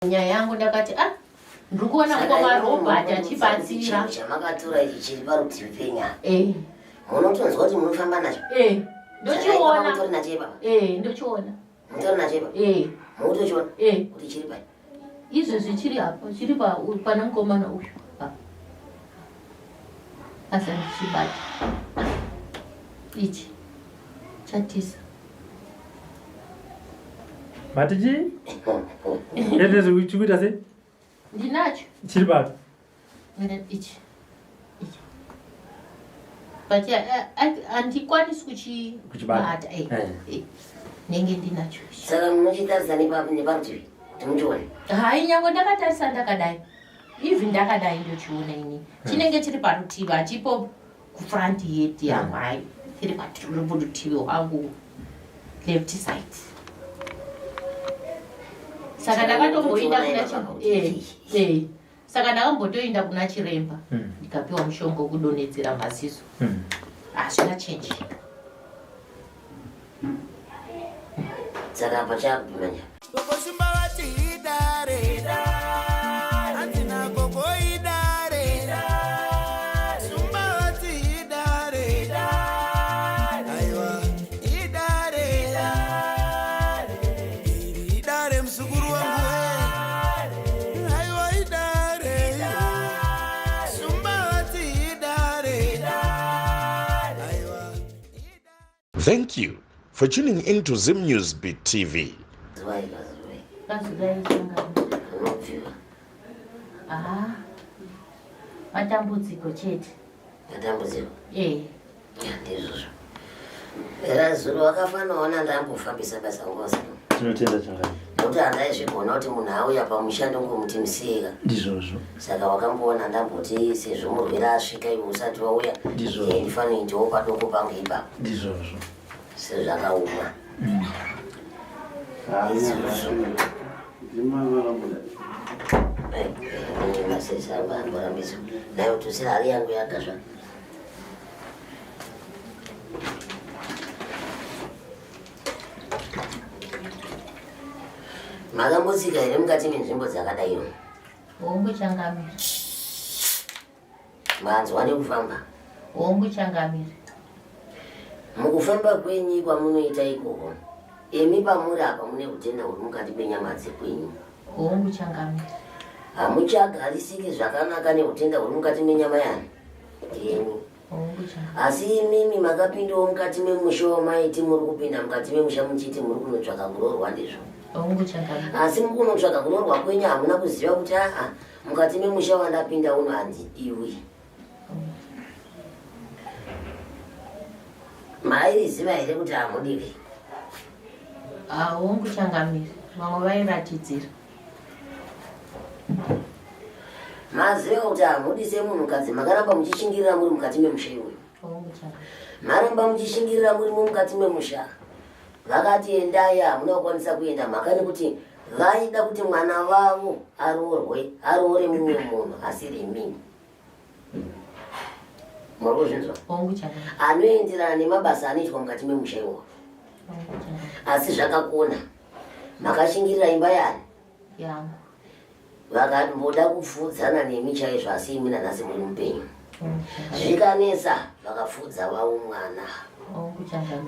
Nyaya yangu ndakati ah ndiri kuona mukoma Robert achibatsira. Chamakatora ichi chiri parutivi penyaya. Eh. Munotonzwa kuti munofamba nacho? Eh. Ndochiona. Mutori nacho ipapa? Eh, ndochiona. Mutori nacho ipapa? Eh. Mukutochiona? Eh. Kuti chiri pai? Izvezvi chiri apo, chiri pa pane mukomana uyu. Asi andichibata. Ichi. Chatisa. Mati chii? Ende chikuita sei? Ndinacho. Chiri papi? Ichi. Ichi. But handikwanisi kuchibata. Eh, eh. eh. Nenge ndinacho. Saka munochitarisa neparutivi kuti muchione? Hai, nyange ndakatarisa ndakadai. Even ndakadai ndochiona ini. Chinenge chiri parutivi hachipo kufront yet yangu hai chiri parutivi hwangu left side. Saka ndakatomboinda kuna eh, eh. Saka ndakambotoinda kuna chiremba ndikapiwa mushonga wekudonhedzera maziso. Hazvina change. Saka apa chakupima nyaya. Gogo Simba vati idare. Hanzi nagogo idare. Simba vati idare. Aiwa idare. Iri idare muzukuru wangu we. Aiwa idare. Simba vati idare. Aiwa. Thank you for tuning in to Zim News Beat TV. Ah, matambudziko chete. Matambudziko? Eh. Ndizvozvo. Era zuro wakafanoona ndambofambisa basa nguva zino. Tinotenda changamire. Nekuti handaizvigona kuti munhu auya pamusha ndongomuti musiyeka. Ndizvozvo. Saka wakamboona ndamboti sezvo murwere asvika iwe usati wauya. Ndizvozvo. Eh, ndifanoitawo padoko pangu ipapo. Ndizvozvo. Sezvakaoma. Masesa angu amborambidzwa. Nayo tusira hari yangu yakazva. Makambotsika here mukati menzvimbo dzakadai? Hongu changamire. Manzwa nekufamba? Hongu changamire. Mukufamba kwenyu kwamunoita ikoko, imi pamuri apa mune hutenda huri mukati menyama dzekwenyu. Hongu changamire. Hamuchagarisiki zvakanaka nehutenda huri mukati menyama yani yenyu. Asi imimi makapindawo mukati memusha wamaiti muri kupinda mukati memusha muchiti muri kunotsvaka kuroorwa ndizvo. Asi mukunotsvaka kuroorwa kwenyu hamuna kuziva kuti aa mukati memusha wandapinda uno handidiwi. Mairiziva here kuti hamudiwi? Hongu changamire, vamwe vairatidzira. Maziva kuti hamudi semunhukadzi makaramba muchishingirira muri mukati memusha iwoyo. Maramba muchishingirira murimo mukati memusha. Vakati endai hamuna kukwanisa kuenda mhaka nekuti vaida kuti mwana vavo aroorwe aroore mumwe munhu asiri imini. Muri kuzvinzwa? Anoenderana nemabasa anoitwa mukati memusha iwoyo. Asi zvakakona. Makashingirira imba yani? Yangu. Vakamboda kupfuudzana nemi chaizvo asi imi nanhasi muri mupenyu. Zvikanetsa vakapfuudza wavo mwana.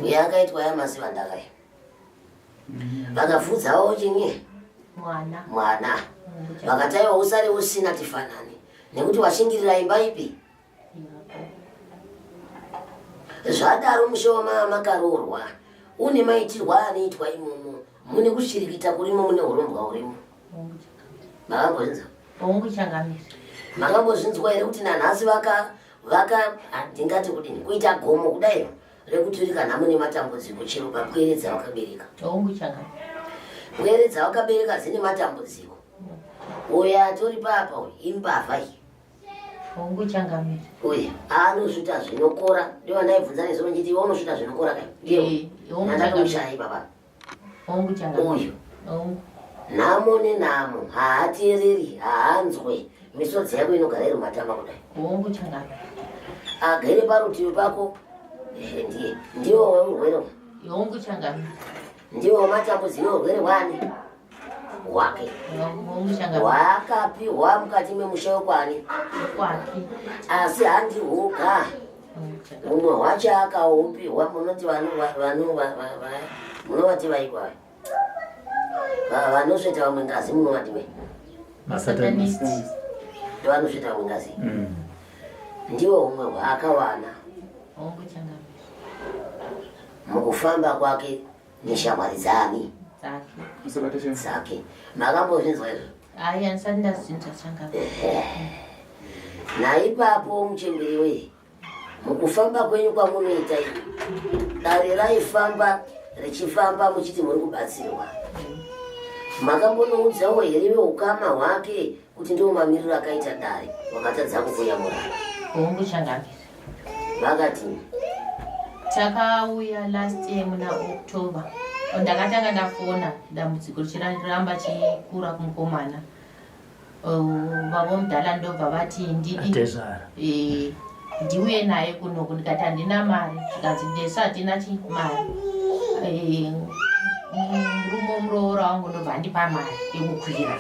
Uye akaitwa yamasiva ndakaya. Vakapfuudza wavo chinyi? Mwana. Mwana. Vakataiwa usare usina tifanane nekuti washingirira imba ipi? Zvadaro mushe wamakaroorwa une maitirwo anoitwa imomo mune kushirikita kurimo mune urombwa urimo. Makambozvinzwa? Hongu changamire. Makambozvinzwa here kuti nanhasi vaka vaka handingati kudini kuita gomo kudai rekuturika nhamo nematambudziko chero papwere dzavakabereka. Hongu changamire. Pwere dzavakabereka dzine matambudziko. Uyo atori papa uyu imbavha iyi. Hongu changamire. Uye anosvuta zvinokora ndivo ndaibvunza nezuro ndichiti iwe unosvuta zvinokora kai? Ndiye. Eh, hongu Ndandatomushaya ipapa. Hongu changamire. Uyu. Hongu. Nhamo nenhamo haateereri haanzwe misodzi yako inogara iri mumatama kudai. Hongu changamire. Agere parutivi pako eh, ndiye ndiwo weurwere Hongu changamire. ndiwo wematambudziko urwere hwani? Hwake hwaakapihwa mukati memusha wekwani asi handi huga humwe hwacho akaupihwa munoti munovati vaikwa vanosveta vamwe ngazi munovati ve Masatanist. Ndovanosveta vamwe ngazi. Ndiwo humwe hwaakawana mukufamba kwake neshamwari dzani dzake. Makambozvinzwa izvo? Hayi, handisati ndazvinzwa changa. Naipapo muchembere wee, mukufamba kwenyu kwamunoita ii, dare raifamba richifamba muchiti muri kubatsirwa, makambonoudzawo here veukama hwake kuti ndiwo mamiriro akaita dare wakatadza kukuyamura? Hongu changamire. Vakati? Takauya last year muna October. Ndakatanga ndafona dambudziko richiramba chikura kumukomana. Baba mudhala ndobva vati ndidi Atezvara. Ndiuye naye kunoku. Ndikati handina mari, zvikanzi ndesu hatina chimari. Murume muroora wangu ndobva andipa mari yekukwira.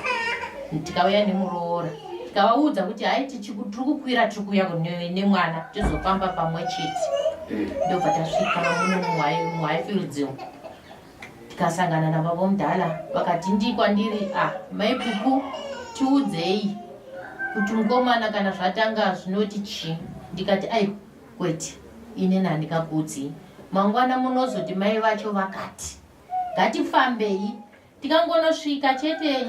Tikauya nemuroora, tikavaudza kuti hai, tiri kukwira, tiri kuuya nemwana, tizofamba pamwe chete. Ndobva tasvika muno muHighfields umu, tikasangana nababa mudhala. Vakati ndi kwandiri, "Ah, mai Pupu, tiudzei kuti mukomana kana zvatanga zvinoti chii?" Ndikati, "Aiwa, kwete, inini handingakudzi. Mangwana munozoti mai vacho vakati." Ngatifambei. Tikangonosvika chete,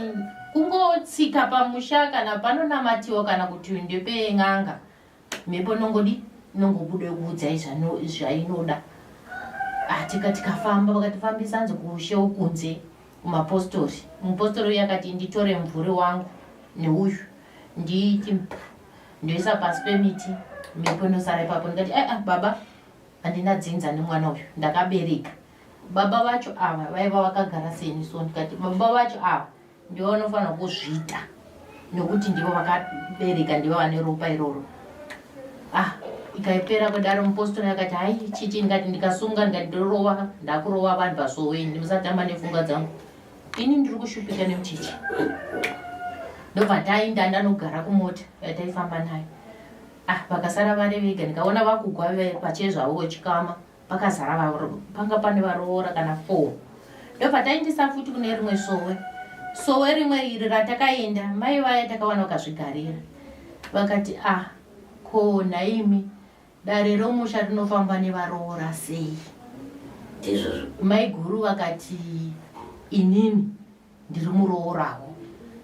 kungotsika pamusha kana panonamatiwa kana kuti ndepen'anga, mhepo nongodi nongobuda kuudzai zvainoda. Ah, tikafamba, vakatifambisa hanzi kushe kunze kumapostori. Mupostori uyu akati nditore mumvuri wangu neuyu, ndiiti ndoisa pasi pemiti, mhepo inosara ipapo. Ndikati, "Aa, baba, handina dzinza nemwana uyu, ndakabereka." Baba vacho ava vaiva vakagara seni, so ndikati baba vacho ava ndivo vanofanira kuzviita nokuti ndivo vakabereka, ndivo vane ropa iroro. Ah, ikaipera kudaro, mupostori akati, "Hai, chichi." Ndikati ndikasunga, ndikati ndorova, ndakurova vanhu pasoweni, musatamba nepfungwa dzangu, ini ndiri kushupika nemucheche. Ndobva taenda, ndanogara kumota yataifamba nayo. Ah, vakasara vari vega. Ndikaona vakugwa pachezvavo chikama pakazara, panga pane varoora kana four. Ndobva taendesa futi kune rimwe sowe. Sowe rimwe iri ratakaenda, mai vaya takawana vakazvigarira. Vakati, "Ah, ko nhaimi, dare romusha rinofamba nevaroora sei?" Ndizvozvo. Mai guru vakati, "Inini ndiri muroorawo."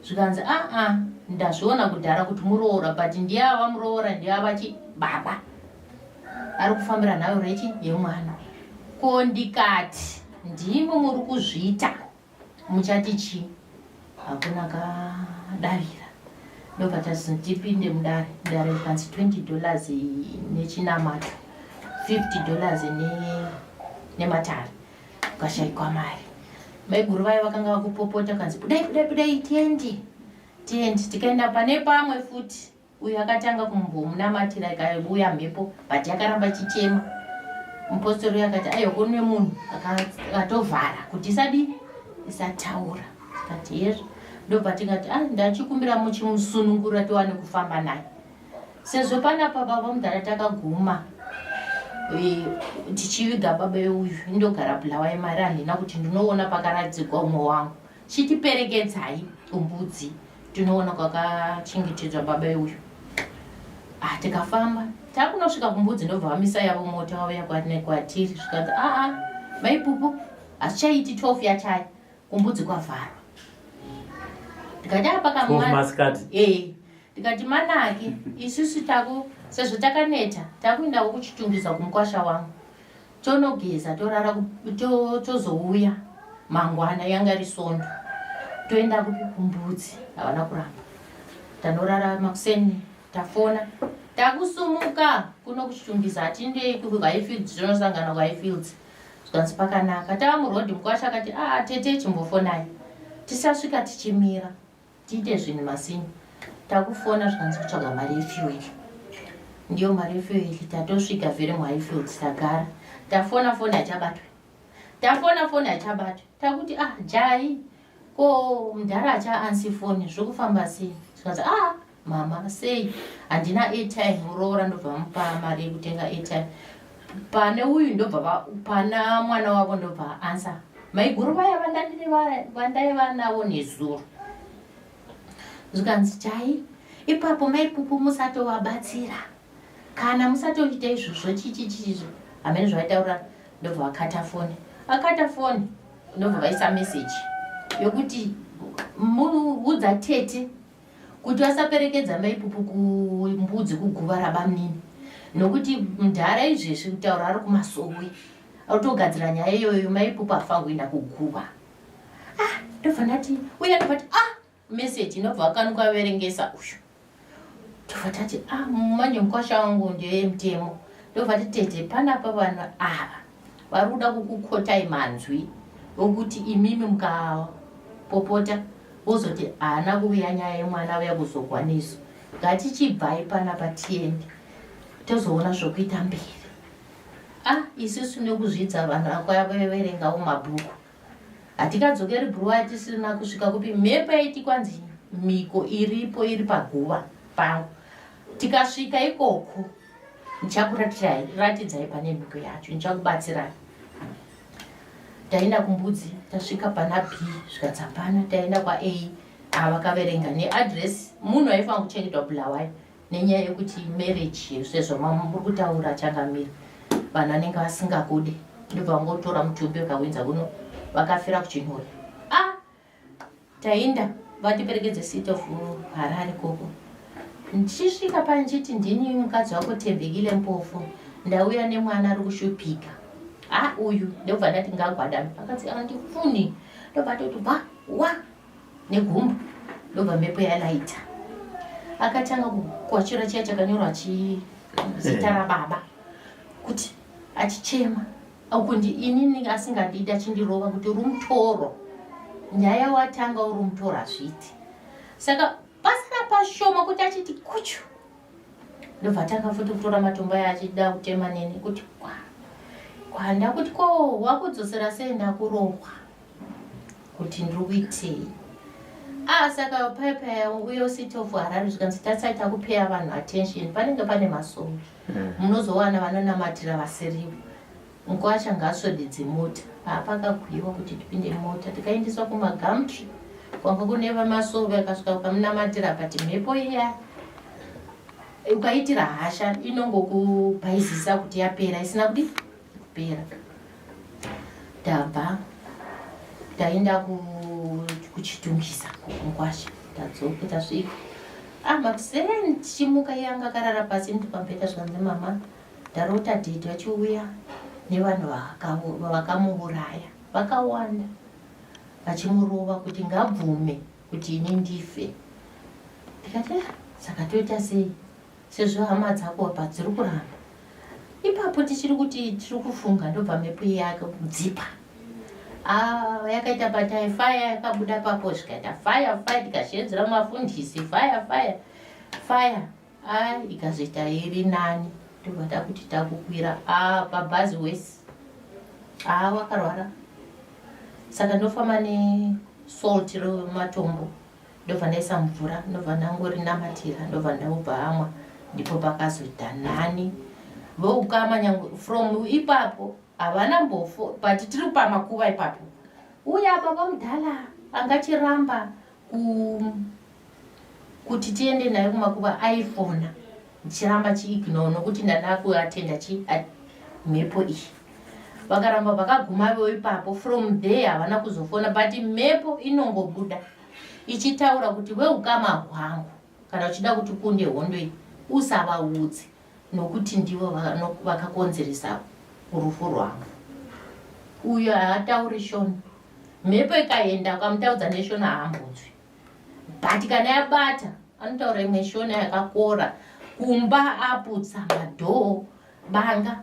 Zvikanzi, "Aa, ndazviona kudhara kuti muroora, but ndiye ava muroora, ndiye ava chibaba ari kufambira nhayo rechi yemwana." Ko ndikati, "Ndimi muri kuzviita, muchati chii?" Hakuna kadavira. Ndobva tazi tipinde mudare. Dare rikanzi $20 nechinamato, $50 nematare. Ukashayikwa mari. Maiguru vayo vakanga vakupopota, kanzi, "Budai, budai, budai, tiende, tiende." Tikaenda pane pamwe futi. Uyu akatanga kumbomunamatira, ikauya mhepo, but yakaramba chichema. Mupostori uyu akati, "Aiwa, kune munhu akatovhara kuti isadi isataura." Tikati, "Hezvo." Ndobva tikati, "A, ndachikumbira muchimusunungura tiwane kufamba naye." Sezvo panapa baba mudhara takaguma tichiviga baba uyu, indogara Bulawayo, mari handina kuti ndinoona pakaradzikwa umwe wangu. Chitiperekedzai kumbudzi, tinoona kwakachengetedzwa baba uyu. Ah, tikafamba, takunosvika kumbudzi, ndobva vamisa yavo mota, vauya kwatiri. Zvikanzi, "Aa, maipupu, hazvichaiti, 12 yachaya, kumbudzi kwavharwa." Ndikati, "Apa 12 masikati? Ee." Ndikati, "Manake isusu taku sezvo takaneta, takuendako kuchitungisa kumukwasha wangu, tonogeza, torara, tozouya mangwana." Yanga iri Sondo. Toenda kupi? Kumbudzi. Havana kuramba. Tanorara, makuseni tafona, takusumuka kuno kuchitungisa, hatindei kuHighfields, tonosangana kuHighfields. Zvikanzi pakanaka. Tava murodhi, mukwasha akati, "Aa, tete, chimbofonai tisasvika tichimira, tiite zvinhu masini." Takufona, zvikanzi kutsvaga mari yefuel. Ndiyo mari yefuel. Tatosvika vheri muHighfields, tagara, tafona, foni hachabatwe. Tafona, foni hachabatwe. Takuti, "Ah, jai." Ko mudhara achaansi foni zviri kufamba sei? Zvikanzi ah mama sei handina airtime muroora ndobva mupa mari yekutenga airtime pane uyu ndobva pana mwana wavo ndobva ansa maiguru vaya vandaiva navo nezuro zvikanzi chai ipapo maipupu musatovabatsira kana musatoita izvozvo chichichiizvo hamene zvavaitaura ndobva vakata foni akata foni ndobva vaisa meseji yokuti muudza tete kuti vasaperekedza maipupu kumbudzi kuguva rabamunini nokuti mudhara izvezvi kutaura ari kumasowe arikutogadzira nyaya iyoyo maipupu afanira kuenda kuguva ah ndobva ndati uye ndobva ti ah message inobva akanuka verengesa uyu tobva tati ah manje mukwasha wangu ndeye mutemo ndobva ti tete panapa vanhu ava vari kuda kukukotai manzwi okuti imimi mukapopota vozoti haana kuuya nyaya yemwana auya kuzogwa nesu ngatichibvai panapa tiende tozoona zvokuita mberi ah isusu nekuzvidza vanhu akwaverengawo mabhuku hatikadzokeri bhuruwa tisina kusvika kupi mhepo yaiti kwanzi mhiko iripo iri paguva pangu tikasvika ikoko ndichakuratidzai pane mhiko yacho ndichakubatsirai taenda kumbudzi tasvika pana b zvikanzi hapana taenda kwa a avakaverenga neadress munhu aifanira kuchengetwa bulawayo nenyaya yekuti marriage sezvo muri kutaura changamire vanhu vanenge vasingakude ndobva vangotora mutumbi vakawinza kuno vakafira kuchinhori ah tainda vatiperekedze city of harare koko ndichisvika paya ndichiti ndini mukadzi wako tembekile mpofu ndauya nemwana ari kushupika a ah, uyu ndobva ndati ngagwadame akati andifuni ndobva toti wa wa negumbo ndobva mhepo yalaita akatanga kukwachura chiya chakanyorwa chi zita eh. rababa kuti achichema ukundi inini asingandidi achindirova kuti uri mutoro nyaya watanga uri mutoro hazviiti saka pasina pashoma kuti achiti kuchu ndobva atanga futi kutora matombo aya achida kutema neni kuti kwa kwa ndakuti ko wakudzosera sei ndakurohwa kuti ndiri kuitei ah saka paya paya uye city of harare zvikanzi tasai takupeya vanhu attention panenge pane masowe hmm. munozowana vanonamatira vasirivo mkwasha ngaaswededze mota paapakagwiwa kuti tipinde mota tikaendeswa kumagamtry kwanga kune vamasowe akasvika vakamunamatira but mhepo iya ukaitira hasha inongokubhaizisa kuti yapera isina kudi kupera tabva taenda kuchitungisa kukwasha tadzoka tasvika ah makuseni tichimuka iye anga akarara pasi ndipambeta zvanzi mama ndarota dhedhi vachiuya nevanhu vakamuuraya vakawanda vachimurova kuti ngabvume kuti ini ndife ndikati ah, saka toita sei sezvo hama dzako apa dziri kuramba ipapo tichiri kuti tiri kufunga ndobva mhepo iya yakadzipa ah, yakaita patai faya yakabuda papo zvikaita faya faya tikashedzera mafundisi faya faya faya a ikazoita iri nani ndobva takuti takukwira a pabhazi wese a wakarwara saka ndofamba nesalt rematombo ndobva ndaisa mvura ndobva ndangorinamatira ndobva ndaubva amwa ndipo pakazoita nani voukama nyange from ipapo havana mbofo but tiri pamakuva ipapo uya baba mudhala angachiramba ku kuti tiende naye kumakuva aifona ndichiramba chiignore nokuti ndandakuatenda chi mhepo iyi vakaramba vakaguma vo ipapo from there havana kuzofona but mhepo inongobuda ichitaura kuti weukama hwangu kana uchida kuti kunde hondo iyi usavaudze nokuti ndivo vakakonzeresa rufu rwangu uyo haatauri shona mhepo ikaenda ukamutaudza neshona haambonzwi but kana yabata anotaura imwe shona yakakora kumba aputsa madhoo banga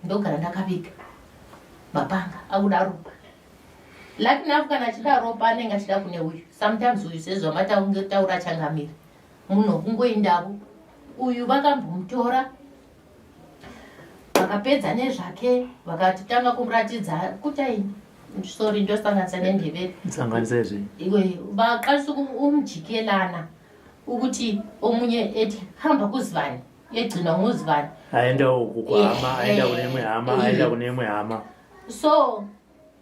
ndogara ndakaviga mapanga akuda ropa lucky enough kana achida ropa anenge achida kune uyu sometimes uyu sezvamataura changamire munhu wokungoendavo uyu vakambomutora vakapedza nezvake vakatitanga kumuratidza kuti aini Sorry, ndosanganisa nendebele. Sanganisa zve. Iwe baqalisa ukumjikelana ukuthi omunye ethi hamba kuzibani yegcinwa nguzibani. Aenda uku kuhama, aenda kune imwe hama, aenda kune imwe hama. So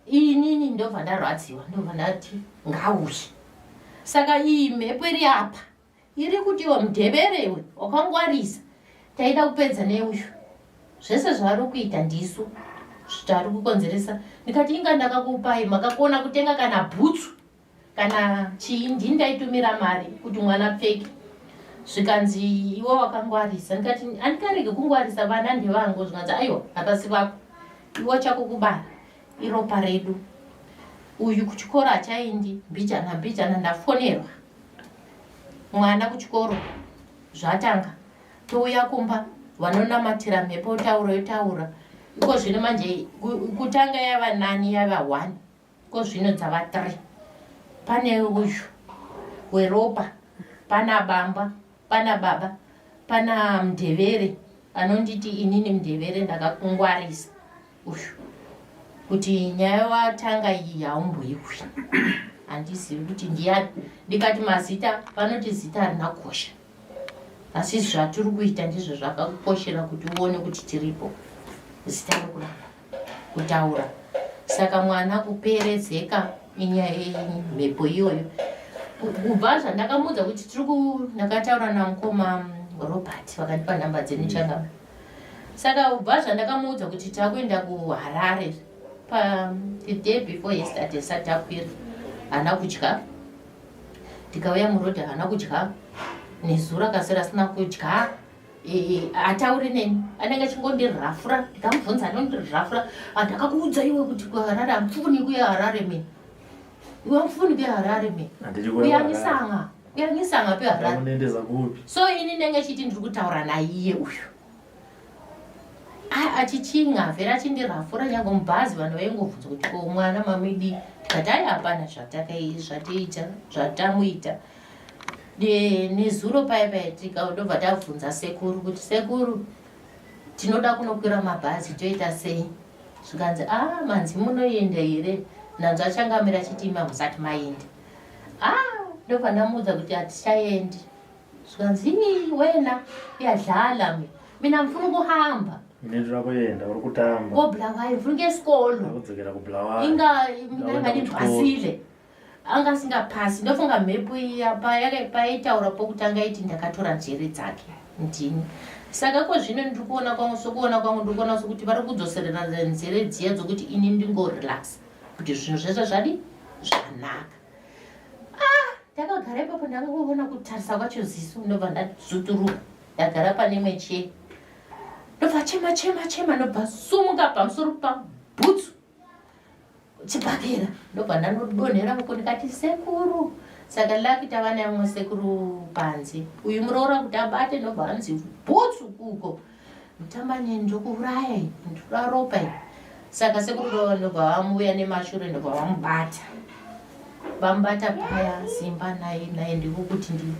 inini ndobva ndarwadziwa, ndobva ndati ngauye. Saka iyi mhepo iri apa iri kuti iwe mudhebere iwe wakangwarisa, taida kupedza neuyu zvese zvaari kuita ndisu zvaari kukonzeresa. Ndikati inga ndakakupai makakona kutenga kana bhutsu kana chii, ndini ndaitumira mari kuti mwana pfeke. Zvikanzi iwe wakangwarisa. Ndikati andikarege kungwarisa, vana ndevangu. Zvikanzi aiwa, hapasi vako, iwe chako kubara iropa redu. Uyu kuchikoro hachaendi, mbijana mbijana ndafonerwa mwana kuchikoro zvatanga, touya kumba vanonamatira mhepo taura yotaura. Iko zvino manje kutanga yava nani, yava 1, iko zvino dzava 3. Pane uyu weropa, pana bamba, pana baba, pana mudhevere anonditi inini mudhevere ndakakungwarisa uyu kuti nyaya watanga iyi haumboiwi, handizivi kuti ndiyani. Ndikati mazita, vanoti zita harina kukosha, asi zvatiri kuita ndizvo zvakakukoshera kuti uone kuti tiripo. Zita rekuramba kutaura. Saka mwana kuperezeka inyaya yemhepo iyoyo. Kubva zvandakamuudza kuti tiri ndakataura namukoma Robert, vakandipa nhamba dzenu changama. Saka kubva zvandakamuudza kuti takuenda kuHarare pa the day before yesterday, sati akwira haana kudya, tikauya murodhi haana kudya, nezuro akaswera asina kudya. Atauri neni, anenge achingondirafura. Ndikamubvunza anondirafura, andakakuudza iwe kuti kuHarare hamufuni kuya Harare mina, iwe hamufuni kuya Harare mina, uyangisanga uyangisanga peHarare. Unoendesa kupi? So ini ndenge chiti ndiri kutaura naiye uyu achichinga vhera achindirafura. Nyange mubhazi vanhu vaingobvunza kuti ko mwana mamidi, tikati ai hapana zvatiita zvatamuita. Nezuro paya paya ndobva tabvunza sekuru kuti sekuru, tinoda kunokwira mabhazi, toita sei? Zvikanzi a manzi munoenda here? Nanzvo achangamira achiti ima musati maenda. A ndobva ndamuudza kuti hatichaendi. Zvikanzi wena uyadlala, mina ngifuna ukuhamba. Ine ndoda kuenda, uri kutamba. KoBulawayo, ngifuna ukuya esikolo. Akudzokera kuBulawayo. Inga mina ngandithwasile, anga asingapasi. Ndofunga mhepo iya paitaura pokutanga iti ndakatora njere dzake ndini. Saka ko zvino ndiri kuona kwangu, sokuona kwangu ndiri kuona sokuti vari kudzoserera nzere dziya dzokuti ini ndingorelax kuti zvinhu zvese zvadi zvanaka. Ah, ndakagara ipapo, ndangoona kutarisa kwacho ziso, ndobva ndadzuturuka, ndagara pane imwe chee, ndobva chema chema chema, ndobva sumuka pamusoro pabhutsu chibhakera, ndobva ndanodonhera uko. Ndikati sekuru. Saka laki tava nemumwe sekuru panze, uyu muroora kuti abate, ndobva anzi bhutsu kuko mutambanye, ndokuuraya, ndoda ropa. Saka sekuru ndobva vamuuya nemashure, ndobva vamubata, vamubata paya simba naye naye. Ndiko kuti ndi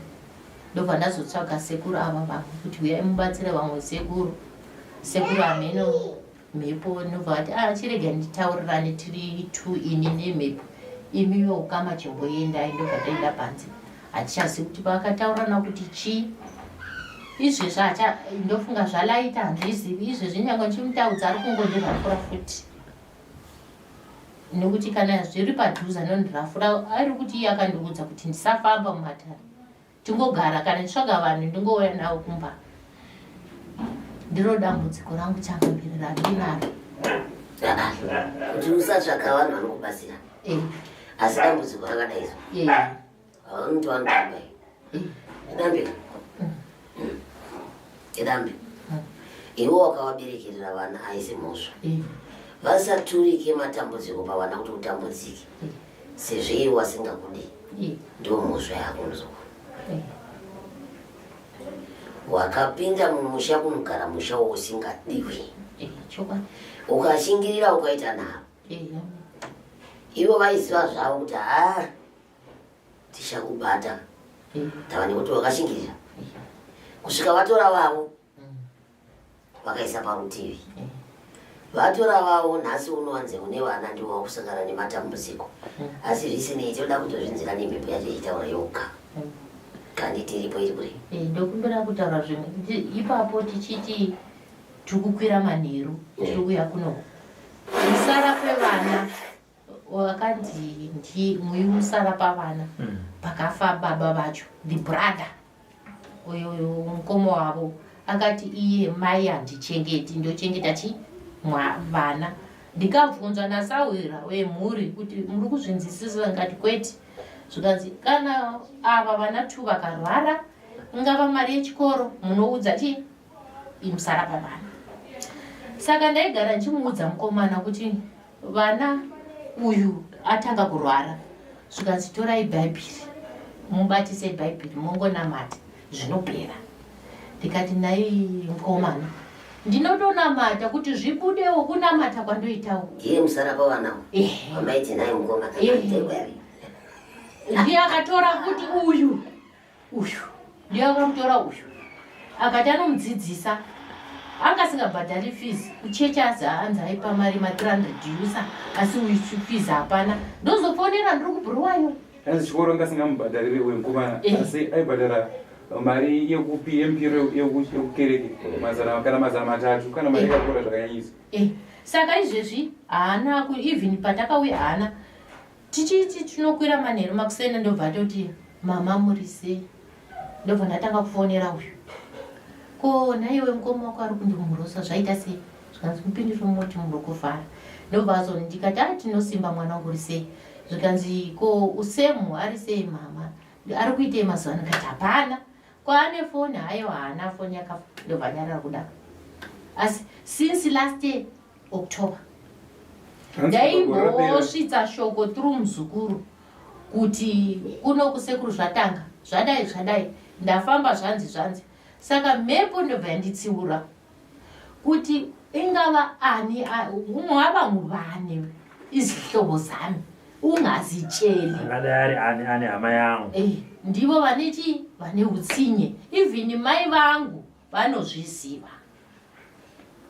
ndobva ndazotsvaga sekuru ava vamwe kuti uyai mubatsire vamwe sekuru. Sekuru hameno mhepo ndobva vati ah, chirega nditaurirane tiri two, ini nemhepo, imiwo ukama chimboendai. Ndobva taenda panze, hatichazivi kuti vakataurirana kuti chii. Izvezvi hacha ndofunga zvalaita, handizvizivi. Izvezvi nyange ndichimutaudza ari kungondirafura futi, nekuti kana zviri padhuze anondirafura. Ari kuti iye akandiudza kuti ndisafamba mumatare, tingogara, kana nditsvaga vanhu ndingouya navo kumba. Ndiro dambudziko rangu changamire randinaro. Kuti usatsvaka vanhu vanokubatsira, asi dambudziko rakadaizo vanoti vanotamba idambe idambe. Iwe wakavaberekerera vana, aisi mhosva. Vasaturike matambudziko pavana kuti utambudzike sezvo iwe wasingakudi, ndo mhosva yako muzukuru. Wakapinda mumusha kunogara musha wausingadiwi, ukashingirira, ukaita nharo. Ivo vaiziva zvavo kuti haa, tichakubata, tava nekuti wakashingirira kusvika vatora vavo vakaisa parutivi. Vatora vavo nhasi unowanze une vana ndivo wakusangana nematambudziko. Asi zvisinei tinoda kutozvinzira nemhepo yacho ichitaura yoga. Kandi tiripo iri kuri. Eh, ndokumbira kutaura zvimwe ipapo tichiti tiri kukwira manheru tiri kuuya kuno kusara kwevana wakanzi ndi muyi musara pavana pakafa baba vacho the brother uyu mukoma wavo akati iye mai handichengeti ndochengeta chi vana ndikabvunzwa nasahwira wemhuri kuti muri kuzvinzwisisa ngati kwete zvikanzi kana ava vana two vakarwara ingava mari yechikoro munoudza chii imusara pavana saka ndaigara ndichimuudza mukomana kuti vana uyu atanga kurwara zvikanzi torai bhaibheri mubatise bhaibheri mongonamata zvinopera ndikati nai mukomana ndinotonamata kuti zvibudewo kunamata kwandoitawo ndiye musara pavana amaiti nai mukomana ndiye akatora kuti uyu uyu ndiye akamutora uyu akati anomudzidzisa anga asingabhadhari fees kuchechi azi anzi aipa mari ma 300 usa asi uyu fees hapana ndozofonera ndiri kubhuruwayo Hanzi chikoro anga asingamubhadhariri uyu mukomana eh. asi aibhadhara mari yekupi yemupiro yekukereke eh. mazana kana 300 kana mari eh. yakakura zvakanyanyisa. Saka izvezvi haana even patakauya haana tichiti tinokwira manheru makuseni ndobva atoti mama muri sei ndobva ndatanga kufonera uyu ko nhaiwe mukoma wako ari kundimhurosa zvaita sei zvikanzi mupindiro moti muri kuvhara ndobva azoni ndikati a tinosimba mwana wangu uri sei zvikanzi ko usemu ari sei mama ari kuitei mazuva ano ndikati hapana ko ane foni haiwa haana foni yakafa ndobva nyarara kudaro asi since last year October ndaimbosvitsa shoko through muzukuru kuti kuno kusekuru zvatanga zvadai zvadai ndafamba zvanzi zvanzi saka mhepo ndobva yanditsiura kuti ingava ani ungava ngubani izihlobo zami ungazitsheli angadai ari ani ani hama yangu eh, ndivo vane chii vane utsinye even mai vangu vanozviziva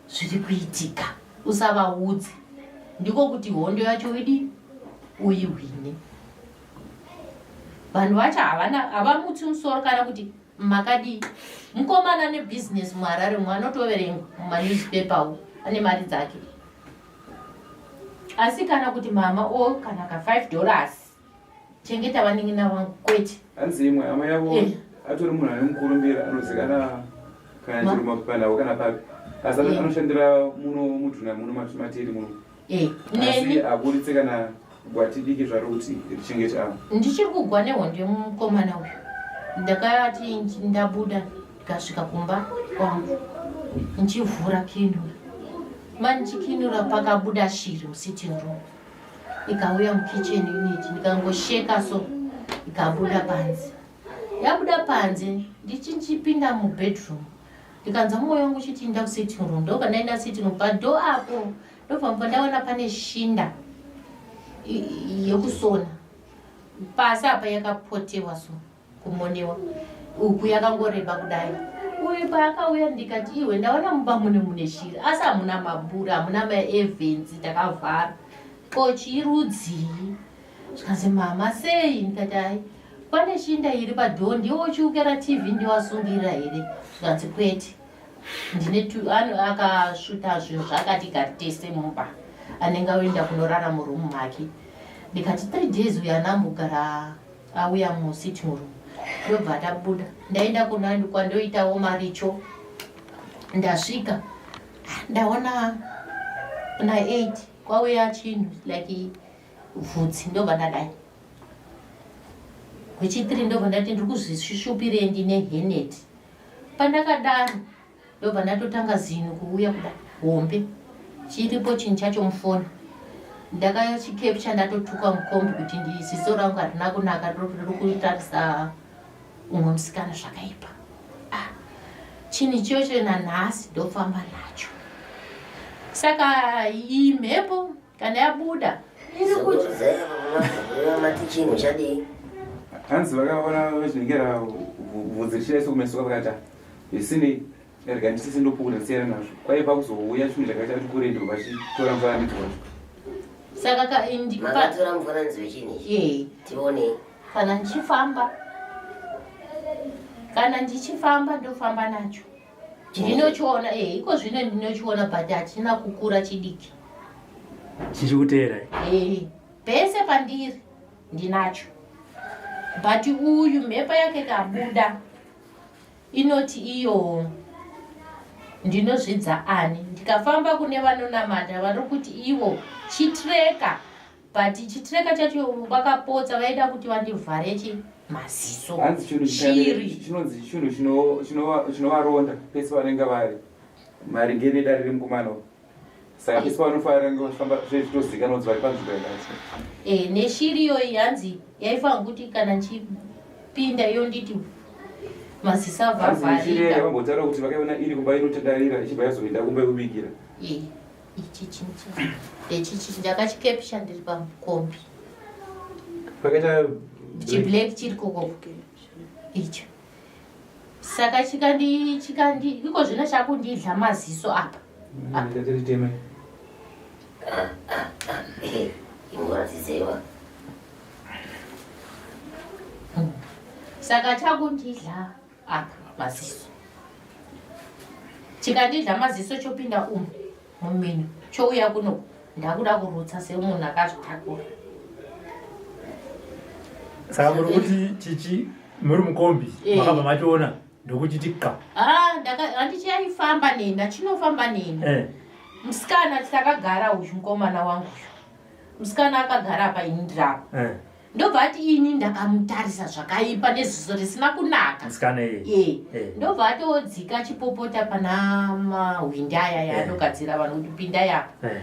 zviri kuitika usavaudze ndiko kuti hondo yacho idi uihwine vanhu vacho havana havamutsi musoro kana kuti makadii mukomana nebhizinesi muharare mwe anotoverengwa mumanewspaper u ane mari dzake asi kana kuti mama o kana ka 5 dollars chengeta vanin'ina vangu kwete hanzi imwe hama yavo eh. atori munhu ane mukurumbira anozikana kana chero mapanhau kana papi asi eh. anoshandira muno mudhuna muno matiri muno eh, asi aburitse kana gwati diki zvaro kuti richengete avo ndichiri kugwa nehondo yemukomana uyu ndakati ndabuda ndikasvika kumba kwangu ndichivhura kinura mandichikinura pakabuda shiri musitting room ikauya mukitchen unit ndikangosheka so ikabuda panze yabuda panze ndichinchipinda mubedroom ndikanzwa mwoyo wangu uchiti inda kusitting room ndobva ndaenda sitting room pado apo ndobva mbo ndaona pane shinda yekusona pasi apa yakapotewa so kumonewa uku yakangoreba kudai uyu paakauya ndikati iwe ndaona mumba mune mune shiri asi hamuna mabura hamuna maevhenzi takavhara ko chirudzii zvikanzi mama sei ndikati ai pane shinda iri padhoo ndiwo uchiukera tv ndiwasungirira here zvikanzi kwete ndine akasvuta zvinhu zvaakati gari tese mumba anenge aoenda kunorara murumu make ndikati three days uyo anambogara auya musitting room ndobva tabuda ndaenda kuna kwandoitawo maricho ndasvika ndaona na 8 kwauya chinhu like vhudzi ndobva ndadai kwechitiri ndobva ndati ndiri kuzvishushupirei ndine heneti pandakadaro ndobva ndatotanga zino kuuya kuda hombe chiripo chinhu chacho mufoni ndakachikepcha ndatotuka mukombi kuti ziso rangu harina kunaka riri kutarisa umwe musikana zvakaipa ah, chinhu ichocho nanhasi ndofamba nacho saka iyi mhepo kana yabuda iri kuti mati chinhu chadii hanzi vakaona vachinengera vhudzi richidaiswa kumeso vakati zvisinei. Rega ndisise ndopukuta ndisiyana nazvo. Kwaiva kuzouya chinhu chakaita kuti kure ndobva chitora mufananidzo wacho. Saka ka indi Makatora mufananidzo wechinhu ichi. Eh. Tione. Kana ndichifamba. Kana ndichifamba ndofamba nacho. Ndinochiona eh iko zvino ndinochiona but hachina kukura chidiki. Chichi kuteera. Eh. Pese pandiri ndinacho. But uyu mhepo yake kabuda. Inoti iyo ndinozvidza ani ndikafamba kune vanonamata vari kuti ivo chitreka but chitreka chacho vakapotsa vaida kuti vandivhare chi maziso Hanzi chinhu shiri chinonzi chinhu chinovaronda pese vanenge vari maringe nedare remukomana uyu. Saka pese pavanofanira kunge vachifamba zvezvitozikanwa kuti vari panzvimbo yakati. Eh, neshiri iyoyi hanzi yaifanira kuti kana nchipinda yonditi maziso Hanzi neshiri avhavharika. yakambotaura kuti vakaiona iri kumba inotadarira ichibva yazoenda kumba yekubikira. Eh, ichi chinhu ndechichi ndakachikepsha ndiri pamukombi. Pakaita chiblack chiri kokoko icho. Saka chikandi chikandi iko zvino chakundidla maziso apa. Ndatitema. Imboratidzeiwa. Saka chakundidla apa maziso. Chikandidla maziso chopinda umu mumino chouya kuno ndakuda kurutsa semunhu akazvitakura. Saka muri kuti chichi muri mukombi Eh. makabva machiona ndokuchiti ka. Ah, ndaka handichaifamba neni, achinofamba neni. Eh. Musikana takagara uyu mukomana wangu uyu. Musikana akagara apa ini ndiri apa. Eh. Ndobva ati ini ndakamutarisa zvakaipa neziso risina kunaka. Musikana iyeye. Eh. Eh. Ndobva atodzika achipopota pana mahwindi aya yaanogadzira vanhu kuti pindai apa. Eh.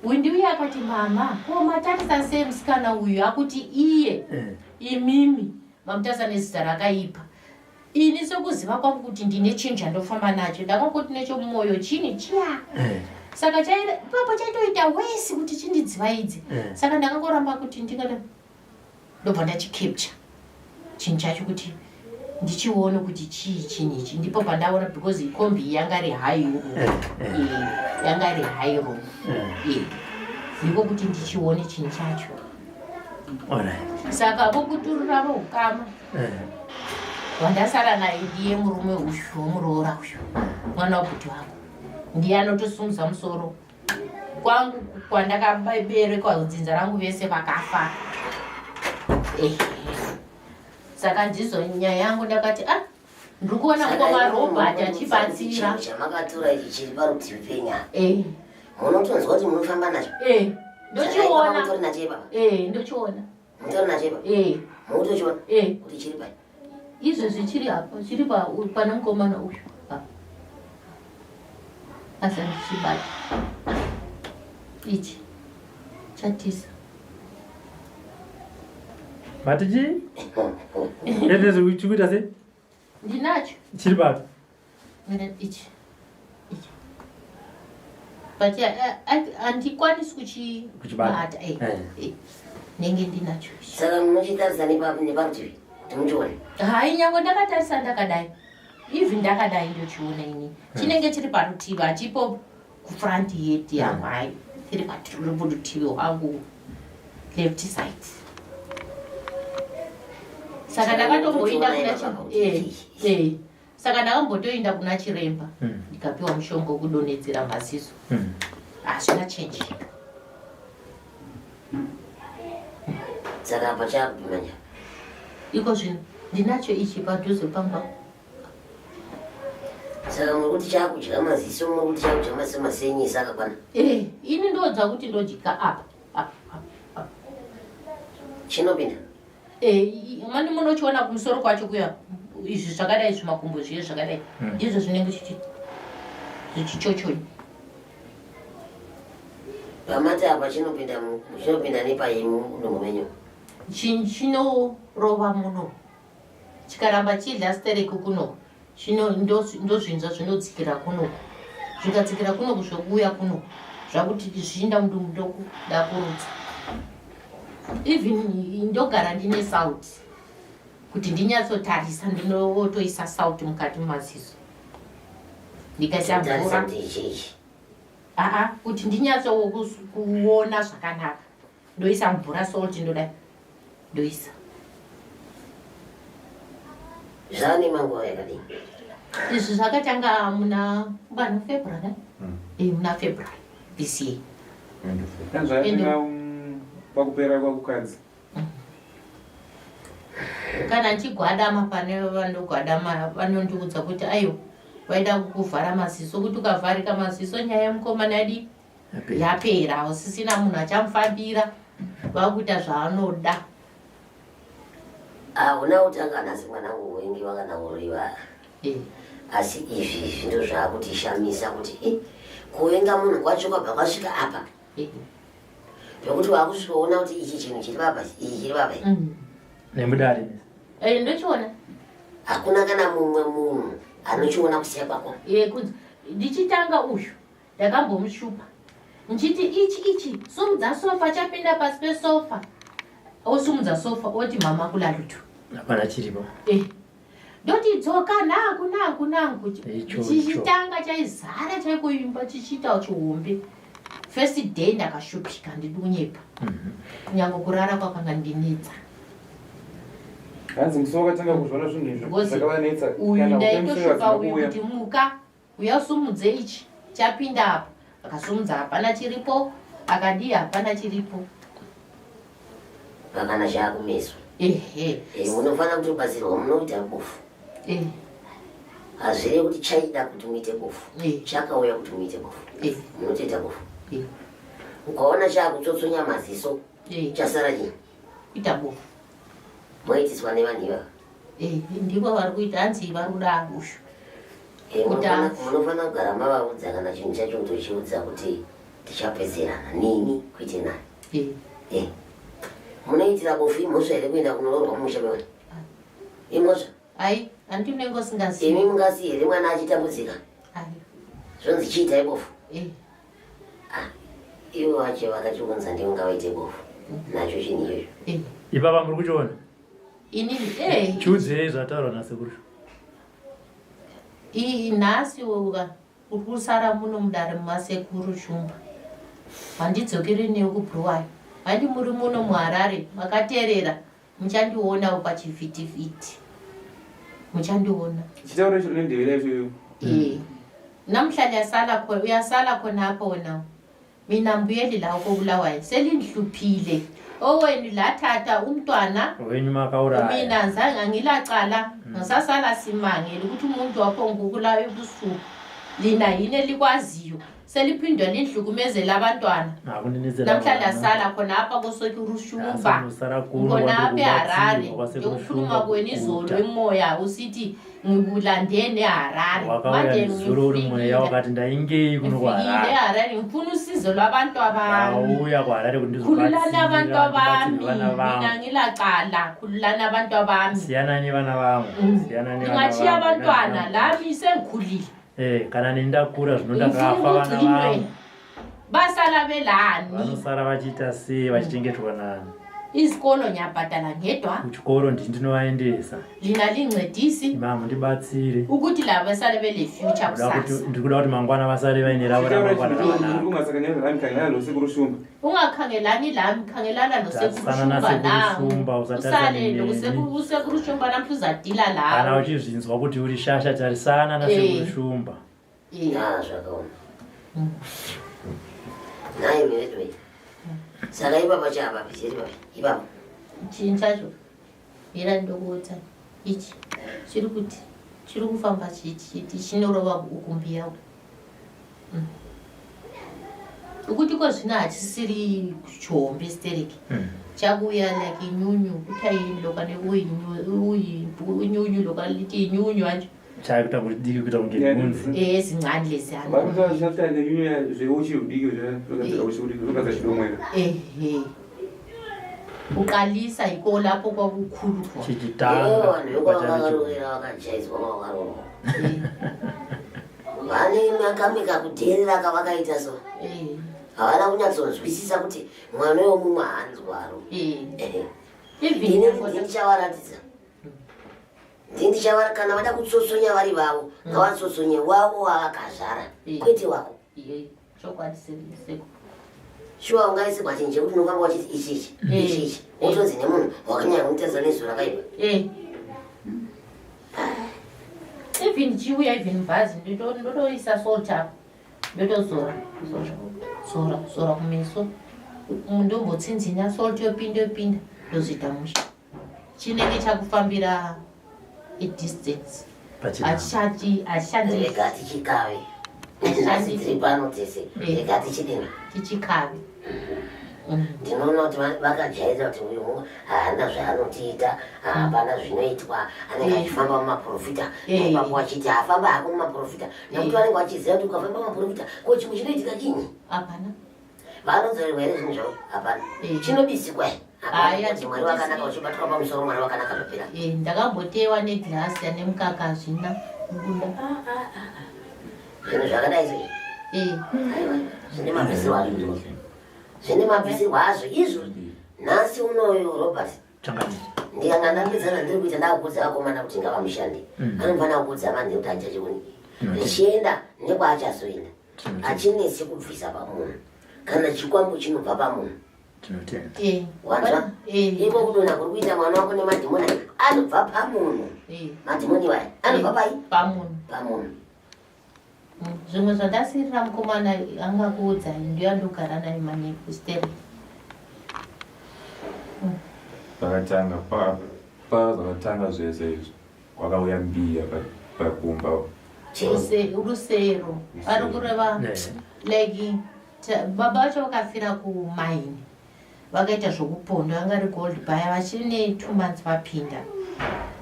Hwindi uye akati mama, ko matarisa sei musikana uyu akuti iye Eh. imimi mamutarisa nezita rakaipa. Ini sekuziva kwangu kuti ndine chinhu chandofamba nacho, ndakangoti nechomumwoyo chini chiya. Eh. Saka ipapo chaitoita wesi kuti chindidzivaidze. Eh. Saka ndakangoramba kuti ndingada ndobva ndachicapture chinhu chacho kuti ndichione kuti chii chinhu ichi. Ndipo pandaona because kombi iyi yanga iri high room. Eh, eh. Eh, yanga iri high room. Eh. Eh. Ndiko kuti ndichione chinhu chacho. Alright. Saka vokuturira voukama. Eh. Wandasara naye ndiye murume uyu womuroora uyu mwana wabhuti wangu ndiye anotosimudza musoro kwangu kwandakaberekwa dzinza rangu vese vakafa. Eh. Saka ndizo nyaya yangu ndakati ah ndiri kuona mukoma Robert achibatsira. Chinhu chamakatora ichi chiri parutivi penyu apa. Eh. Munotonzwa kuti munofamba nacho? Eh. Ndochiona. Mutori nacho ipapa? Eh, ndochiona. Mutori nacho ipapa? Eh. Mukutochiona? Eh. Kuti chiri pai? Izvezvi chiri apa, chiri pane mukomana uyu. Apa. Asi handichibata. Ichi. Chatisa. Mati chii? Ende chikuita sei? Ndinacho. Chiri papi? Mira, ichi. Ichi. But handikwanisi Kuchibata. kuchibata. Eh. Eh. Eh. Nenge ndinacho. Saka munochitarisa neparutivi kuti muchione? Hai, nyange ndakatarisa ndakadai. Even ndakadai ndochiona ini. Chinenge chiri parutivi, hachipo kufront head yangu, hai. Chiri parutivi hwangu left side. Saka ndakatomboenda kuna eh, eh. Saka ndakambotoenda kuna chiremba. Ndikapiwa mushonga wekudonhedzera maziso. Hazvina change. Saka apa chakupima njani? Iko zvino ndinacho ichi padhuze pangu. Saka muri kuti chakudya maziso, muri kuti chakudya maziso masenyisa akakwana? Eh, ini ndodza kuti ndodya apa, apa, apa, apa. Chinopinda? Eh, mani munochiona kumusoro kwacho kuya izvi zvakadai zvimakumbo zviye zvakadai. Ndizvo zvinenge zvichichochonya. Pamati apa chinopinda chinopinda nepai mudumbu menyu? Chinorova muno. Chikaramba chidya stereki kuno. Chino ndozvinzwa zvinodzikira kuno. Zvikadzikira kuno zvokuuya kuno. Zvakuti zvichienda mudumbu ndokuda kurutsa. Even ndogara ndine salt. Kuti ndinyatsotarisa ndinotoisa salt mukati mumaziso. Ndikaisa Tarisa mvura. kuti ichi ichi. Aa, kuti ndinyatsokuona zvakanaka. Ndoisa mvura salt ndodai. Ndoisa. Zvane manguva yakadini? Izvi zvakatanga muna ngani February? Eh, muna February this year. Zvaitika pakupera kwakukadzi. Kana ndichigwadama pane vanogwadama vanondiudza kuti aiwa vaida kukuvhara maziso kuti ukavharika maziso nyaya yemukomana yadi yapera usisina munhu achamufambira vakuita zvaanoda. Hauna kutanga nhasi mwanangu kuvengiwa kana kuroiwa. Asi izvi izvi ndo zvakutishamisa kuti kuvenga munhu kwacho kwabva kwasvika apa. Pekuti wakusvikoona kuti ichi chinhu chiri papa, ichi chiri papa. Nemudare. Ndochiona. Hakuna kana mumwe munhu anochiona kusiya kwako. Kunzi ndichitanga uyu ndakambomushupa ndichiti ichi ichi sumudza sofa chapinda pasi pesofa osumudza sofa oti mama kulalutu Hapana chiripo. Ndoti dzoka nangu nangu nangu Icho, chichitanga chaizara chaikuimba chichiita chihombe. First day ndakashupika ndidi kunyepa. Kunyange kurara kwakanga ndinetsa. Hanzi musi wakatanga kuzviona zvinhu izvo Ngozi, zvakavanetsa. Uyu Kana ndaitoshupa upemusoro uyu kuuya. kuti muka uya usumudze ichi chapinda apa. Akasumudza hapana chiripo, akadii hapana chiripo. Pakana chaakumeso. Ehe. Munofanira kutobatsirwa munoita bofu. Hazvirevi kuti chaida kuti muite bofu. Chakauya kuti muite bofu. Munotoita bofu. Ukaona chaakutsotsonya maziso, chasara chii? Kuita bofu. Moitiswa nevanhu ivava. Ndivo vari kuita hanzi vari kuda ushu. Kuta- Munofanira kugara mavaudza kana chinhu chacho kutochiudza kuti tichapedzerana nini kuite nani. Munoitira bofu imhosva here kuenda kunoroorwa mumusha mevanhu? Imhosva? Ai, handi unenge usingazivi. Imi mungasiye here mwana achitambudzika? Ai. Zvonzi chiitai bofu. Ivo vacho vakachiunza ndivo ngavaite bofu. Nacho chinhu ichocho. Ipapa muri kuchiona? Inini, Chiudzei zvataurwa nasekuru. Iyi nhasi uka uri kusara muno mudare mumasekuru Shumba. Handidzokeri newe kuBhuruwayo. Handi muri muno muHarare makateerera muchandionawo pachivhitivhiti. Muchandiona. Chitauro icho unendevera ichoyo. Namhla liyasala khona uyasala khonapho wena. Mina mbuyeli la koBulawayo selindihluphile. Owenu lathatha umntwana Wenyu makauraya. mina zange angilacala ngisasala simangele ukuthi umuntu wakho ngukula ebusuku lina yini elikwaziyo seliphindwa lindihlukumezela abantwana Akundinetsera namhla vana. ndasala khona apha kosokurushumba Asandosara kuno khona apha eharare kwasekuru ndikukhuluma Shumba kwenu izolo kuguta. emoya usithi ngikulandeni eharare Wakauya manje nezuro uri mweya wakati ndaingei kuno ngifikile kuHarare. eharare ngifuna usizo lwabantu abami Ndauya kuHarare kuti khululani ndizobatsira abantu abami ndibatsire vana mina vangu. ngilacala khululani abantu abami Siyanani vana vangu. Siyanani vana ngingatshiya vangu. abantwana lami sengikhulile Kana neni ndakura zvino ngifuna ndakafa vana ukugcinwe vangu. basala belani Vanosara vachiita sei vachichengetwa nani? izikolo ngiyabhadala ngedwa Kuchikoro ndini ndinovaendesa. lina lincedisi Imi hamundibatsire. ukuthi laba basale bele-future Ndikuda kuti- kusasa Ndikuda kuti mangwana vasare vaine ravo Chitauro ramangwana icho rakanaka. ungasakanyanya nami khangelana nosekuru Shumba. ungakhangelani lami khangelana Tarisana nosekurushumba nasekuru Shumba, nam usatarisane usale neni. usekurushumba namhla uzadila Kana lawe uchizvinzwa kuti uri shasha tarisana nasekuru Shumba. Zvakaoma. Nhai mivedu. Saka ipapa chapapi chiri papi? Ipapo. Chinhu chacho mira ndokuudza ichi chiri kuti chiri kufamba chichiti chinorova ukumbiya uku. Ukuti ko zvino hachisiri chihombe stereki. Chakuuya like inyunyu kuti ayini lokane uyinyunyu lokane lithi inyunyu anje. Chakuita kuti diki kuita kunge nhunzi. Zincane leziyana. Vari kuti vachitaura nenyunya zveuchi hudiki zvakagadzira uchi hudiki zvakagadzira chidomwera. Ehe. Uqalisa yiko lapho kwakukhulu khona. Chichitanga. Ivo vanhu vekwavakarovera vakajaidzwa kwavakaroorwa. Vane kamwe kakudherera kavakaita so. Havana kunyatsonzwisisa kuti mwana wemumwe haanzwaro. Even Ini ndichavaratidza. Ndindichava kana vada kutsotsonya vari vavo ngavatsotsonye wavo wavakazvara kwete wako. Chokwadi seko. Shuwa ungaisirwa chinhu chekuti unofamba wachiti ichi ichi ichi ichi wotonzi nemunhu wakanyanya kumutarisa nezuva rakaipa. Even chiuya even bhazi ndotoisa salt apa ndotozora zora zora zora kumeso ndombotsinzinya salt yopinda yopinda ndozoita mushe. Chinenge chakufambira a distance. Hachichati hachichandi. Rega tichikave. Nhasi tiri pano tese. Rega tichidini? Tichikave. Ndinoona kuti vakajairira kuti uyu haana zvaanotiita, hapana zvinoitwa, anenge achifamba mumaprofita. Ipapo achiti hafamba hako mumaprofita. Nekuti vanenge vachiziva kuti ukafamba mumaprofita, ko chimwe chinoitika chinyi? Hapana. Vanodzorerwa here zvinhu zvavo? Hapana. Chinobisikwa here? Hapana. Kuti Mwari wakanaka uchibatwa pamusoro, Mwari wakanaka zvapera. Ndakambotewa negirasi ane mukaka hazvina kubuda. Zvinhu zvakadai sei? Aiwa, zvine mabvisirwo azvo izvozvo. Zvine mabvisirwo azvo izvo. Nhasi unoyu Robert. Ndikanga ndapedza zvandiri kuita ndakuudza vakomana kuti ngavamushande. Anofanira kuudza vanhu nekuti handichachioni. Zvichienda nekwaachazoenda. Hachinetsi kubvisa pamunhu. Kana chikwambo chinobva pamunhu. Wanzwa? Iko kudonha kuri kuita mwana wako nemadhimoni anobva pamunhu. Madhimoni iwaya anobva pai? Pamunhu. Pamunhu. Zvimwe zvandasirira mukomana angakuudzai ndiyo andogara naye manyepo sterek. Zvakatanga pa zvakatanga zvese izvi kwakauya mbiya pakumba. Rusero vari kureva like baba vacho vakafira kumaini vakaita zvokupondwa vanga ri gold buyer vachiri ne 2 months vapinda.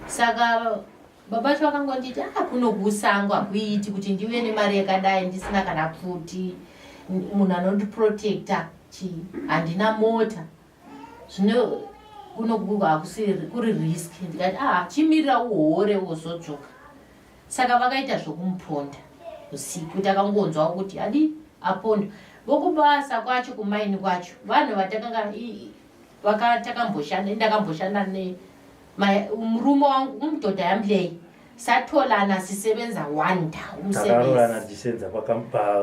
Saka baba vacho vakangonditi kuno kusango hakuiti kuti ndiuye nemari yakadai ndisina kana pfuti, munhu anondiprotecta chii, handina mota, zvino kuno hakusi kuri risk. Ndikati chimirira uhore wozodzoka. Saka vakaita zvokumuponda usiku, takangonzwawo kuti adi apondwa. Vokubasa kwacho kumaini kwacho vanhu vatakanga vaka takamboshanda, ndakamboshanda ne murume wangu umdoda yamlei satholana sisebenza one ndawo umsebenzi. Takarorana tichisenza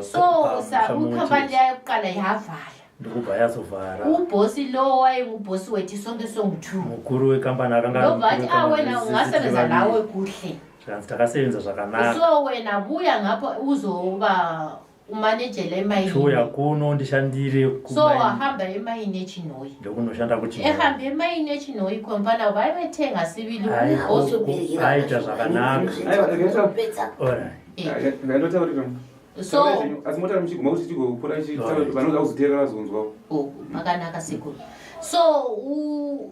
So ukhampani yayokuqala yavala. Ndokubva yazovhara. Ubhosi lo wayengubhosi wethu sonke songu-2. Mukuru wekambani akanga ari Ndobva ati mukuru wena wekambani, ungasebenza tiri nawe vaviri. kuhle. Zvikanzi takasevenza zvakanaka. So wena buya ngapho uzoba umanejela emayini. Chiuya kuno ndishandire So kumaini. wahamba emayini eChinhoyi. Ndokunoshanda kuChinhoyi. Ehambe emayini eChinhoyi khona vayethenga sibili. Hayi, Ubhosi aita zvakanaka. Alright. Ngandotaurira. So Asi mota muchiguma kuti tigopota vanoda kuzoteerera vazonzwawo. Oh, pakanaka sekuru. So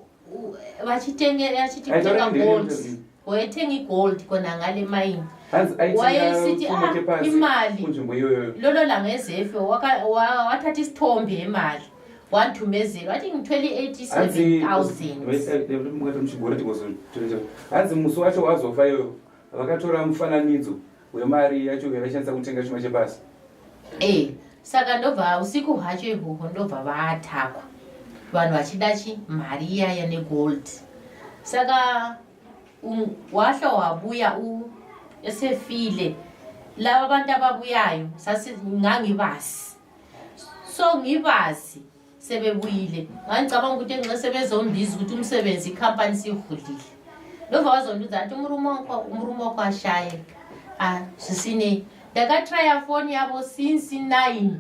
vachitenge achiti Aitaura kutenga ndini gold. ndini. Wayetenga igold khona ngale mayini. Hanzi aitenga Wayesithi, pfumo chepasi imali. kunzvimbo iyoyo. Lolo langa ezefe wathatha isithombe emali. Wanthumezela wathi ngithwele Hanzi 87,000. mukati muchigora tigozotoita. Hanzi musi wacho wazofa iyoyo vakatora mufananidzo wemari yacho yavaishandisa kutenga chuma chepasi. Saka ndobva usiku hwacho ihwohwo ndobva vaatakwa. Vanhu vachida chi mari iyaya negold. Saka wahla wabuya esefile. Laba abantu ababuyayo sasi ngangibasi. So ngibazi sebebuyile. Ngangicabanga ukuthi nxa sebezombiza ukuthi umsebenzi ikhampani sihulile. Ndobva vazondiudza ati murume wako ashaye. Zvisinei. Ndakatraya foni yavo since 9.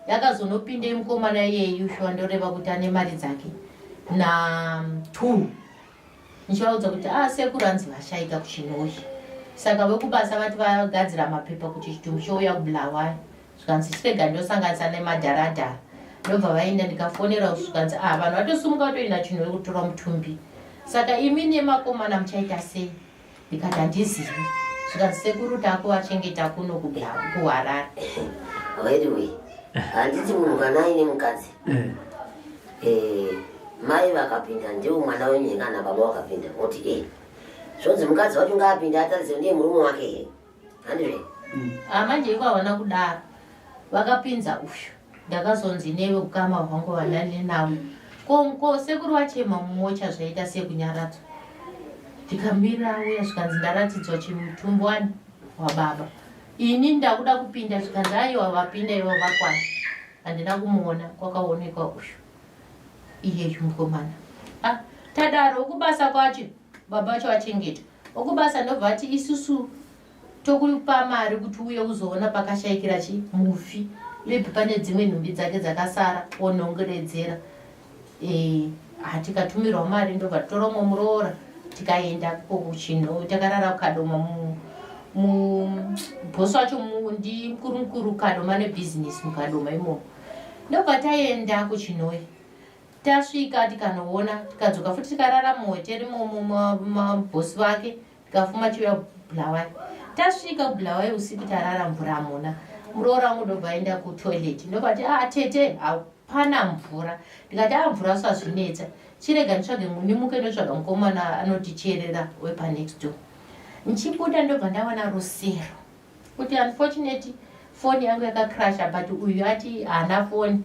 Yakazonopinda mukomana iyeyu shuwa ndoreva kuti ane mari dzake na 2. Ndichivaudza kuti sekuru hanzi vashaika kuChinhoyi. Saka vekubasa vati vagadzira mapepa kuti chitumbu chouya kuBulawayo. Zvikanzi chirega ndosanganisa nemadharadhara. Ndobva vaenda ndikafonera zvikanzi vanhu vatosimuka vatoenda Chinhoyi kutora mutumbi. Saka imi nemakomana muchaita sei? Ndikati handizivi. Zvikanzi sekuru takuvachengeta kuno kuHarare. Anyway, handiti munhu kana aine mukadzi. Mai vakapinda ndiwo mwana wenyu kana baba vakapinda voti zvonzi mukadzi wacho ngaapinde atarise ndiye murume wake here? Handizve? Manje iko havana kudaro. Vakapinza uyu. Ndakazonzi newe ukama hwangu vanani navo. Ko sekuru vachema mumocha zvaita sekunyaradzwa. Ndikamira auya zvikanzi ndaratidzwa chimutumbi wani wababa. Ini ndakuda kupinda zvikanzi aiwa vapinda ivo vakwana. Handina kumuona kwakaonekwa uyu iyeyu mukomana. Ah, tadaro kubasa kwacho baba vacho vachengeta. Okubasa ndobva ati isusu tokupa mari kuti uye uzoona pakashaikira chi mufi maybe pane dzimwe nhumbi dzake dzakasara onongoredzera eh, ah, tikatumirwa mari ndobva titora umwe muroora tikaenda kuchino takarara kukadoma bhosi wacho ndi mukuru mukuru kadoma nebhizinesi mukadoma imomo ndobva taenda kuchinoi tasvika tikanoona tikadzoka futi tikarara muhoteri mabhosi vake tikafuma chiuya kubulawayo tasvika kubulawayo usiku tarara mvura hamuna muroora wangu ndobva aenda kutoilet ndobva ti ah tete hapana mvura ndikati ah mvura usazvinetsa chirega nditsvage ndimuke ndotsvaga mukomana anoticherera wepanext door ndichibuda ndobva ndawana rusero kuti unfortunately foni yangu yakacrasha but uyu ati haana foni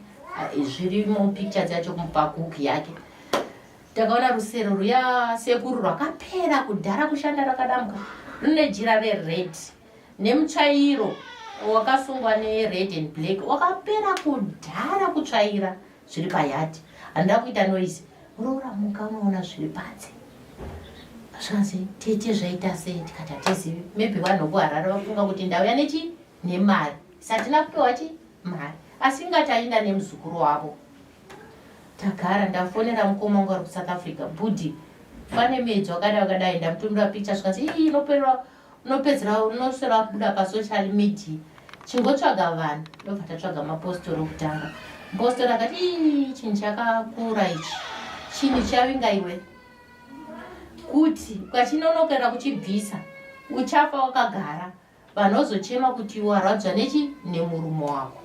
zvirimo picture dzacho pagugu yake Takaona rusero ruya sekuru rwakapera kudhara kushanda rakadamuka rine jira rered nemutsvairo wakasungwa nered and black wakapera kudhara kutsvaira zviri payadhi handida kuita noise roora muka unoona zviri panze zvanzi tete zvaita sei tikati hatizivi maybe vanhu vokuharare vafunga kuti ndauya nechi nemari satina kupiwa chi mari asi ingati aenda nemuzukuru wavo Tagara ndafonera mukoma wangu ari kuSouth Africa bhudhi pane medzo wakadai wakadai ndamutumira picture zvikanzi ii inoperera unopedzera unoswera wabuda pasocial media chingotsvaga vanhu ndobva tatsvaga mapostori okutanga mupostori akati ii chinhu chakakura ichi chinhu chavinga iwe kuti ukachinonokera kuchibvisa uchafa wakagara Vanozochema kuti warwadzwa nechi nemurume wako.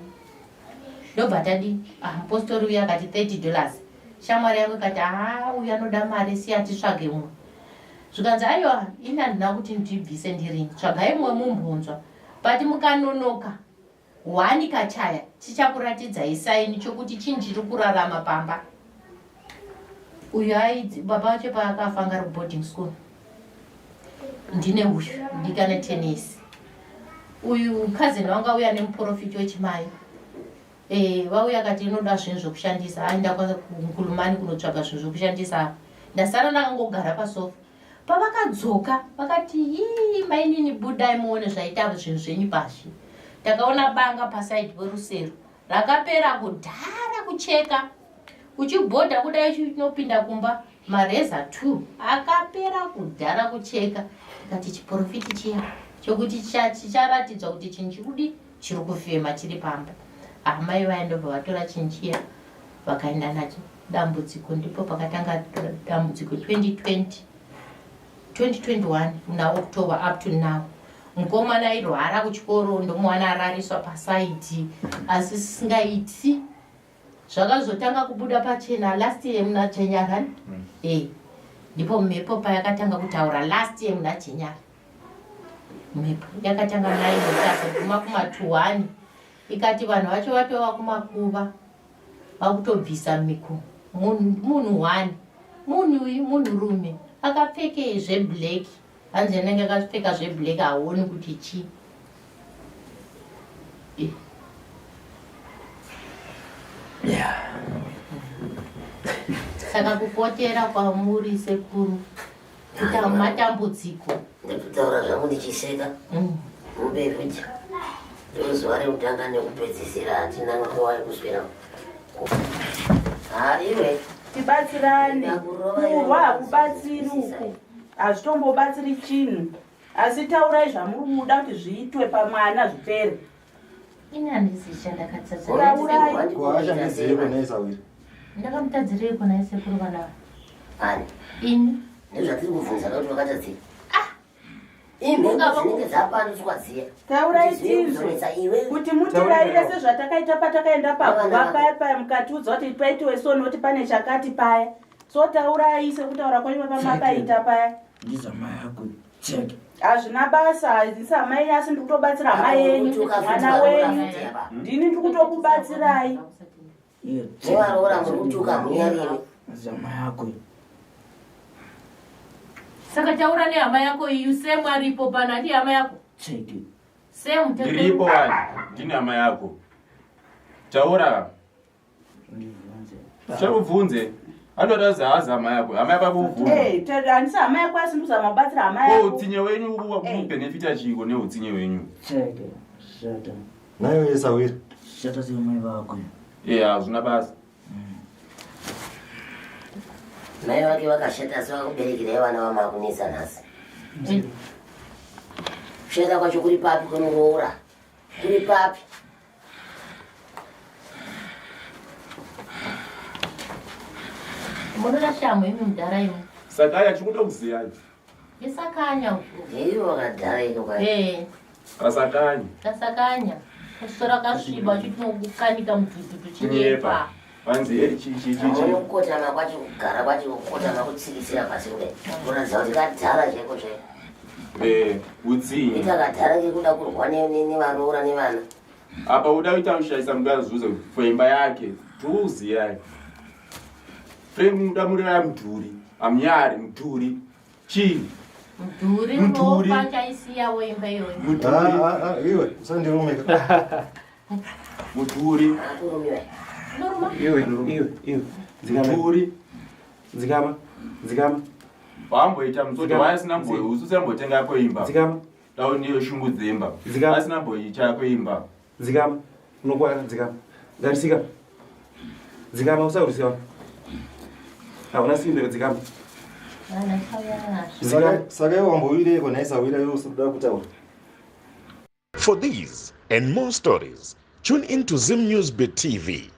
Ndobva tadi ah, mupostori uya akati 30 dollars. Shamwari yangu ikati ah, uyu anoda mari siya titsvage mumwe. Zvikanzi aiwa ini handina kuti ndibvise ndirini tsvagai mumwe mumbonzwa but mukanonoka Hwani kachaya chichakuratidzai saini chokuti chinhu chiri kurarama pamba. Uyu aidzi baba vacho paakafa anga ari kuboarding school. Ndine uyu ndikane tennis. Uyu cousin wangu auya nemuporofiti wechimai. Eh, vauya akati inoda zvinhu zvokushandisa. Aenda kwaNkulumani kunotsvaga zvinhu zvokushandisa. Ndasara ndakangogara pasofa. Pavakadzoka vakati hii mainini budai muone zvaita zvinhu zvenyu pazvi. Takaona banga pasaidi perusero rakapera kudhara kucheka. Uchibhodha kudai chinopinda kumba mareza 2 akapera kudhara kucheka. Tikati chiporofiti chiya chokuti chicharatidzwa kuti chinhu chikudi chiri kufema chiri pamba. Amai vaya ndobva vatora chinhu chiya vakaenda nacho. Dambudziko ndipo pakatanga dambudziko 2020 2021 muna October up to now mukomana airwara kuchikoro ndomuwana arariswa pasaidi asi singaiti zvakazotanga kubuda pachena last year muna January mm. eh ndipo mhepo payakatanga kutaura last year muna January mhepo yakatanga nayo ikazoguma kuma 21 ikati vanhu vacho vatova kumakuva vakutobvisa miko munhu one munhu uyu munhurume akapfekei zveblack hanzi anenge akapfeka zveblack hauoni kuti chii eh. Saka kupotera kwamuri sekuru kuita matambudziko. Ndikutaura zvangu ndichiseka. Mubefuti. Ndiro zuva rekutanga nekupedzisira hatina nguva yekuswera. Ha iwe. Tibatsirane. Kurwa hakubatsiri uku. Hazvitombobatsiri chinhu. Asi taurai zvamuri kuda kuti zviitwe pamwana zvipere. Ini handisi chandakatadza. Taurai. Ko achandizive nhai sawira. Ndakamutadzireiko nhai sekuru vana ava? Ani? Ini. Ndozvatiri kubvunza kuti wakatadzei. Ah! Imhepo dzinenge dzapandutswa dziya. Taurai Kuti tinzwe iwe. kuti mutiraire sezvatakaita patakaenda paguva paya paya mukatiudza kuti paitiwe so noti pane chakati paya. So taurai sekutaura kwenyu pamakaita paya. Ndizama yako check. Hazvina basa hazisi hama yenyu asi ndiri kutobatsira hama yenyu mwana wenyu ndini ndiri kutokubatsirai. Nevaroora muri kutuka mhuya rimi. Zama yako. Saka taura nehama yako iyu Sam aripo pano handi hama yako? Cheke. Sam Ndiripo wani, ndini hama yako. Taura. Chakubvunze. Anoda zahazi hama yako. Hama yako akubvunza. Eh, handisi hama yako asi ndikuzama kubatsira hama Ko yako. utsinye wenyu ubhenefita chiiko neutsinye wenyu? Cheke. Shata. Nayo yesawira. Shata semai vako. Eh, hazvina basa. Mai vake vakashata asi vakakuberekerai vana vamakunetsa nhasi. Kushata kwacho kuri papi kwemuroora? Kuri papi? Munoda shamhu imi mudhara imi. Sakanya chikuda kuziya. Isakanya. Ivo vakadhara iko kai. Eh. Kasakanya. Kasakanya. Kusora kasviba chitinokukanika mudhudhudhu chinyepa. Vanzi eh chi chi chi chi. Kukotama kwacho kugara kwacho kukotama kutsikitsira pasi kudai. Kuratidza kuti kadhara chaiko chaiko. Eh, utsinye. Ita kadhara kekuda kurwa nevaroora nevana. Apa uda kuita kushaisa mukadzi zuze for imba yake. Tuzi yayi. Frame uda murira mudhuri. Amnyari mudhuri. Chii? Mudhuri Mudhuri. unofa chaisiyawo imba iyoyo. Mudhuri. Ah, ah, iwe usandirumika. Mudhuri. Unoruma? Iwe, iwe, iwe. Dzikama. Mudhuri. Dzikama. Dzikama. Wamboita musodho Dzikama. waasina mboyo usisina mbotenga yako imba. Dzikama. Dau ndiyo shungu dzemba. Dzikama. Asina mboicha yako imba. Dzikama. Unokwara dzikama. Garisika. Dzikama usaurisiwa. Hauna simbe dzikama. Vana chauya nazvo. Saka saka iwe wambowireiko nhai sawira iwe usikuda kutaura. For these and more stories, tune in to Zim News Bit TV.